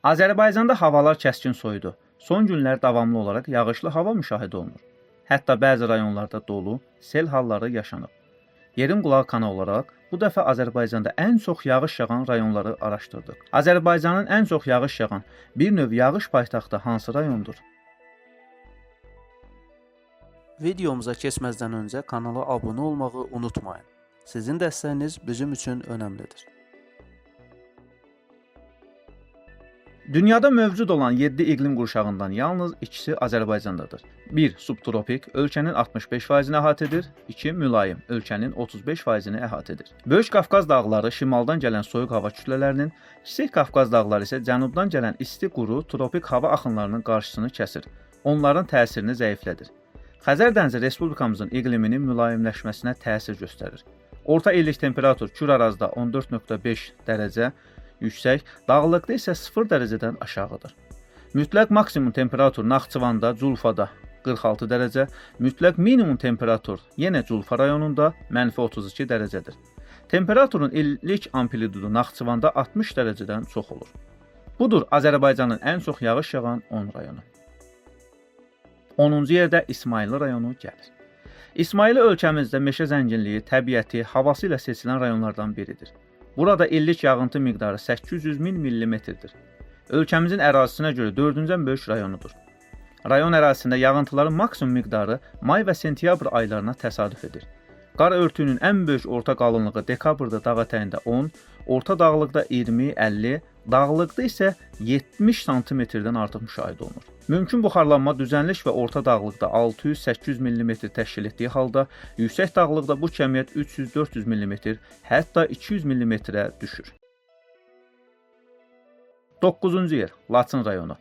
Azərbaycanda havalar kəskin soyudu. Son günlər davamlı olaraq yağışlı hava müşahidə olunur. Hətta bəzi rayonlarda dolu, sel halları yaşanıb. Yerin qulağı kanalı olaraq bu dəfə Azərbaycanda ən çox yağış yağan rayonları araşdırdıq. Azərbaycanın ən çox yağış yağan bir növ yağış paytaxtı hansı rayondur? Videomuza keçməzdən öncə kanala abunə olmağı unutmayın. Sizin dəstəyiniz bizim üçün önəmlidir. Dünyada mövcud olan 7 iqlim qurşağından yalnız ikisi Azərbaycandadır. 1. Subtropik, ölkənin 65%-ni əhatə edir. 2. Mülayim, ölkənin 35%-ni əhatə edir. Böyük Qafqaz dağları şimaldan gələn soyuq hava kütlələrinin, Kiçik Qafqaz dağları isə cənubdan gələn isti, quru, tropik hava axınlarının qarşısını kəsir. Onların təsirini zəiflədir. Xəzər dənizi respublikamızın iqliminin mülayimləşməsinə təsir göstərir. Orta illik temperatur Kür Arazda 14.5 dərəcə yüksək, dağlıqda isə 0 dərəcədən aşağıdır. Mütləq maksimum temperatur Naxçıvanda, Culfada 46 dərəcə, mütləq minimum temperatur yenə Culfa rayonunda -32 dərəcədir. Temperaturun illik amplitudu Naxçıvanda 60 dərəcədən çox olur. Budur Azərbaycanın ən çox yağış yağan 10 rayonu. 10-cu yerdə İsmayıllı rayonu gəlir. İsmayıllı ölkəmizdə meşə zənginliyi, təbiəti, havası ilə seçilən rayonlardan biridir. Burada illik yağıntı miqdarı 800 min millimetrdir. Ölkəmizin ərazisinə görə 4-cü ən böyük rayonudur. Rayon ərazisində yağıntıların maksimum miqdarı may və sentyabr aylarına təsadüf edir. Qar örtüyünün ən böyük orta qalınlığı dekabrda dağ ətəyində 10, orta dağlıqda 20-50, dağlıqda isə 70 santimetrdən artıq müşahidə olunur. Mümkün buxarlanma düzənlik və orta dağlıqda 600-800 mm təşkil etdiyi halda, yüksək dağlıqda bu kəmiyyət 300-400 mm, hətta 200 mm-ə düşür. 9-cu yer Laçın rayonu.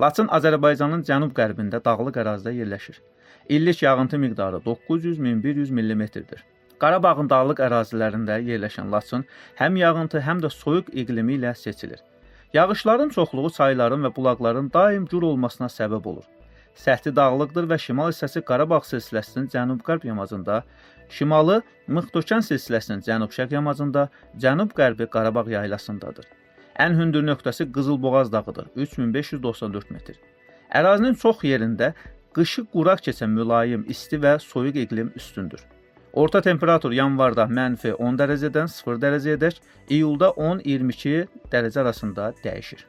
Laçın Azərbaycanın cənub-qərbində dağlıq ərazidə yerləşir. İllik yağıntı miqdarı 900-1100 mm-dir. Qarabağın dağlıq ərazilərində yerləşən Laçın həm yağıntı, həm də soyuq iqlimi ilə seçilir. Yağışların çoxluğu çayların və bulaqların daim gür olmasına səbəb olur. Səthi dağlıqdır və şimal hissəsi Qarabağ silsiləsinin cənub-qərb yamacında, şimalı Mıxtökən silsiləsinin cənub-şərq yamacında, cənub-qərbi Qarabağ yaylasındadır. Ən hündür nöqtəsi Qızılboğaz dağıdır, 3594 metr. Ərazinin çox yerində qışı quraq keçən mülayim, isti və soyuq iqlim üstündür. Orta temperatur yanvarda -10 dərəcədən 0 dərəcəyədək, iyulda 10-22 dərəcə arasında dəyişir.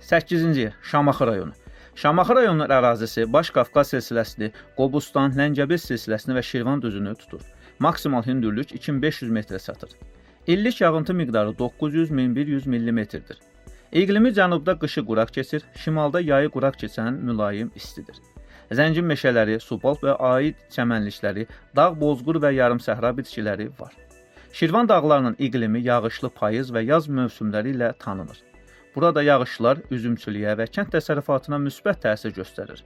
8-ci yer Şamaxı rayonu. Şamaxı rayonunun ərazisi Baş Qafqaz silsiləsini, Qobustan, Ləngəbil silsiləsini və Şirvan düzünü tutur. Maksimal hündürlük 2500 metrə çatır. İllik yağıntı miqdarı 900-1100 millimetrdir. İqlimi cənubda qışı quraq keçir, şimalda yayı quraq keçən mülayim istidir. Zəngin meşələri, subalp və aid çəmənlikləri, dağ bozqır və yarımsəhra bitkiləri var. Şirvan dağlarının iqlimi yağışlı payız və yaz mövsümləri ilə tanınır. Burada yağışlar üzümçülüyə və kənd təsərrüfatına müsbət təsir göstərir.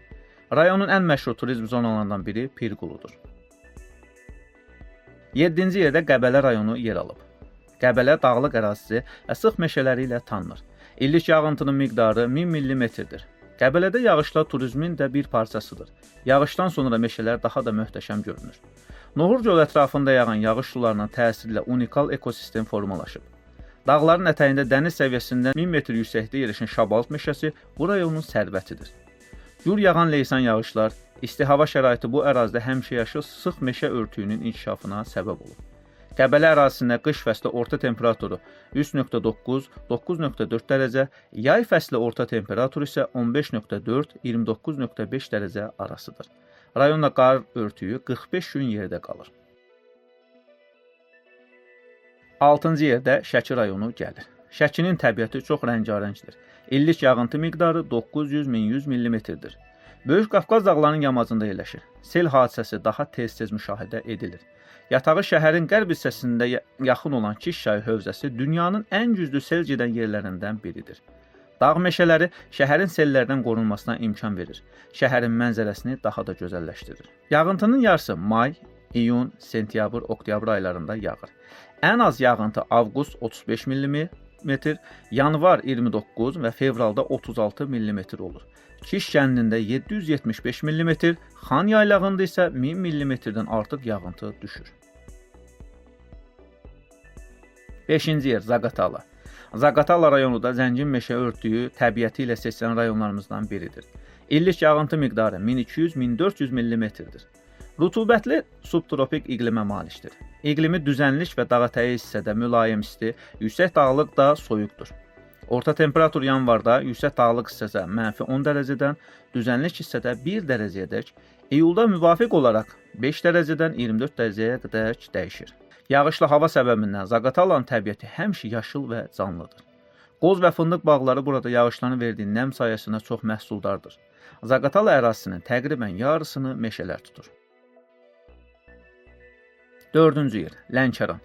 Rayonun ən məşhur turizm zonalarından biri Pirquludur. 7-ci yerdə Qəbələ rayonu yer alıb. Qəbələ dağlıq ərazisi və sıx meşələri ilə tanınır. İllik yağıntının miqdarı 1000 millimetrdir. Qəbələdə yağışlar turizmin də bir parçasıdır. Yağışdan sonra meşələr daha da möhtəşəm görünür. Nohur gölü ətrafında yağan yağış sularının təsiri ilə unikal ekosistem formalaşıb. Dağların ətəyində dəniz səviyyəsindən 1000 metr yüksəklikdə yerləşən Şabalt meşəsi bu rayonun sərvətidir. Gür yağan leysan yağışlar, isti hava şəraiti bu ərazidə həmişəyaşıl sıx meşə örtüyünün inkişafına səbəb olub. Qəbələ ərazisində qış fəsli orta temperaturu 3.9, 9.4 dərəcə, yay fəsli orta temperatur isə 15.4, 29.5 dərəcə arasıdır. Rayonda qar örtüyü 45 gün yerdə qalır. 6-cı yerdə Şəki rayonu gəlir. Şəkinin təbiəti çox rəngarəngdir. İllik yağıntı miqdarı 900-1100 millimetrdir. Böyük Qafqaz dağlarının yamacında yerləşir. Sel hadisəsi daha tez-tez müşahidə edilir. Yatağı şəhərin qərb hissəsində yaxın olan Kiş çayı hövzəsi dünyanın ən güclü sel gedən yerlərindən biridir. Dağ meşələri şəhərin sellərdən qorunmasına imkan verir. Şəhərin mənzərəsini daha da gözəlləşdirir. Yağıntının yarısı may, iyun, sentyabr, oktyabr aylarında yağır. Ən az yağıntı avqust 35 mm, yanvar 29 və fevralda 36 mm olur. Kiş kəndində 775 mm, Xan yaylağında isə 1000 mm-dən artıq yağıntı düşür. 5-ci yer Zaqatala. Zaqatala rayonu da zəngin meşə örtüyü, təbiəti ilə seçilən rayonlarımızdan biridir. İllik yağıntı miqdarı 1200-1400 millimetrdir. Rütubətli subtropik iqlimə malikdir. İqlimi düzənlik və dağətəyi hissədə mülayim isti, yüksək dağlıq da soyuqdur. Orta temperatur yanvarda yüksək dağlıq hissədə -10 dərəcədən, düzənlik hissədə 1 dərəcəyədək, iyulda müvafiq olaraq 5 dərəcədən 24 dərəcəyə qədər dəyişir. Yağışlı hava səbəbindən Zaqatalanın təbiəti həmişə yaşıl və canlıdır. Qoz və fındıq bağları burada yağışların verdiyi nəm sayəsində çox məhsuldardır. Zaqatala ərazisinin təqribən yarısını meşələr tutur. 4-cü yer Lənkəran.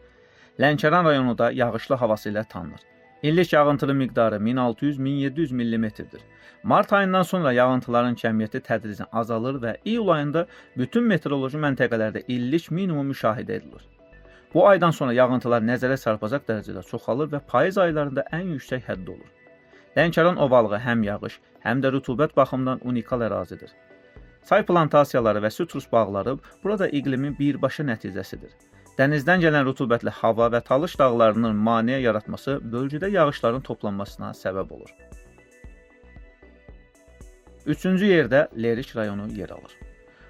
Lənkəran rayonu da yağışlı havası ilə tanınır. İllik yağıntının miqdarı 1600-1700 millimetrdir. Mart ayından sonra yağıntıların kəmiyyəti tədricən azalır və iyul ayında bütün meteoroloji məntəqələrdə illik minimum müşahidə edilir. Bu aydan sonra yağıntılar nəzərə çarpacaq dərəcədə çoxalır və payız aylarında ən yüksək həddə olur. Lənkəran ovalığı həm yağış, həm də rütubət baxımından unikal ərazidir. Çay plantasiyaları və sitrus bağları burada iqlimin birbaşa nəticəsidir. Dənizdən gələn rütubətli hava və Talış dağlarının maneə yaratması bölgədə yağışların toplanmasına səbəb olur. 3-cü yerdə Lerik rayonu yer alır.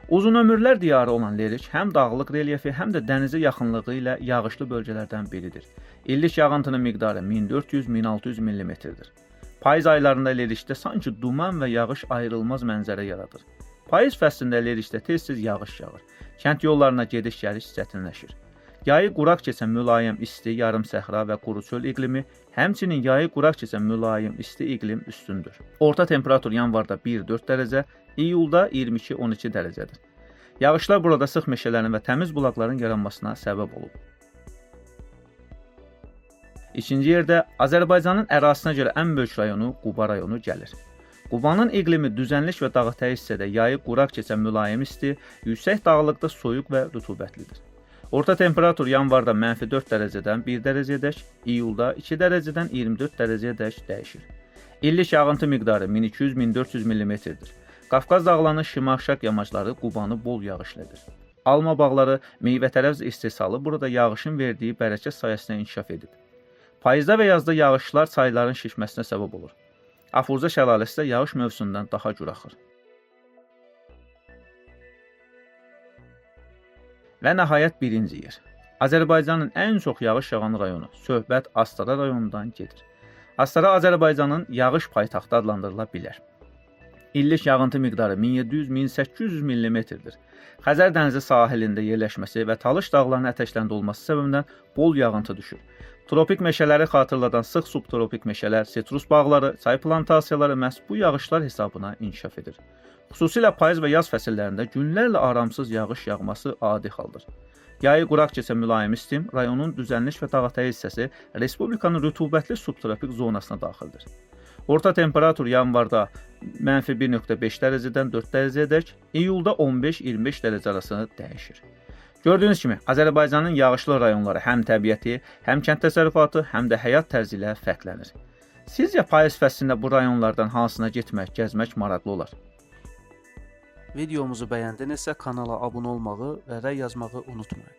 Uzun ömürlər diyarı olan Lerik həm dağlıq relyefi, həm də dənizə yaxınlığı ilə yağışlı bölgələrdən biridir. İllik yağıntının miqdarı 1400-1600 millimetrdir. Payız aylarında Lerikdə sanki duman və yağış ayrılmaz mənzərə yaradır. Payız fəslində Lerikdə tez-tez yağış yağır. Kənd yollarına gediş-gəliş çətinləşir. Yayı quraq keçən mülayim isti, yarım səhra və quru çöl iqlimi, həmçinin yayı quraq keçən mülayim isti iqlim üstündür. Orta temperatur yanvarda 1-4 dərəcə, iyulda 22-12 dərəcədir. Yağışlar burada sıx meşələrin və təmiz bulaqların yaranmasına səbəb olub. 2-ci yerdə Azərbaycanın ərazisinə görə ən böyük rayonu Quba rayonu gəlir. Qubanın iqlimi düzənlik və dağətəyi hissədə yayı quraq keçən mülayim isti, yüksək dağlıqda soyuq və rütubətlidir. Orta temperatur yanvarda -4 dərəcədən 1 dərəcəyədək, iyulda 2 dərəcədən 24 dərəcəyədək dəyişir. İllik yağıntı miqdarı 1200-1400 millimetrdir. Qafqaz dağlarının şimal-şərq yamacları Qubanı bol yağışlı edir. Alma bağları, meyvə-tərəvəz istehsalı burada yağışın verdiyi bərəkət sayəsində inkişaf edib. Payızda və yazda yağışlar çayların şişməsinə səbəb olur. Afurza şəlaləsi də yağış mövsümündən daha gür axır. Və nəhayət 1-ci yer. Azərbaycanın ən çox yağış yağan rayonu söhbət Astara rayonundan gedir. Astara Azərbaycanın yağış paytaxtı adlandırıla bilər. İllik yağıntı miqdarı 1700-1800 millimetrdir. Xəzər dənizi sahilində yerləşməsi və Talış dağlarının ətəklərində olması səbəbindən bol yağıntı düşür. Tropik meşələri xatırladan sıx subtropik meşələr, sitrus bağları, çay plantasiyaları məhz bu yağışlar hesabına inkişaf edir. Xüsusilə payız və yaz fəsillərində günlərlə aramsız yağış yağması adi haldır. Yayı quraq keçən mülayim istim rayonun düzənlik və dağətəyi hissəsi respublikanın rütubətli subtropik zonasına daxildir. Orta temperatur yanvarda -1.5 dərəcədən 4 dərəcəyədək, iyulda 15-25 dərəcə arasında dəyişir. Gördüyünüz kimi Azərbaycanın yağışlı rayonları həm təbiəti, həm kənd təsərrüfatı, həm də həyat tərzi ilə fərqlənir. Sizcə payız fəslində bu rayonlardan hansına getmək, gəzmək maraqlı olar? Videomuzu bəyəndinizsə kanala abunə olmağı və rəy yazmağı unutmayın.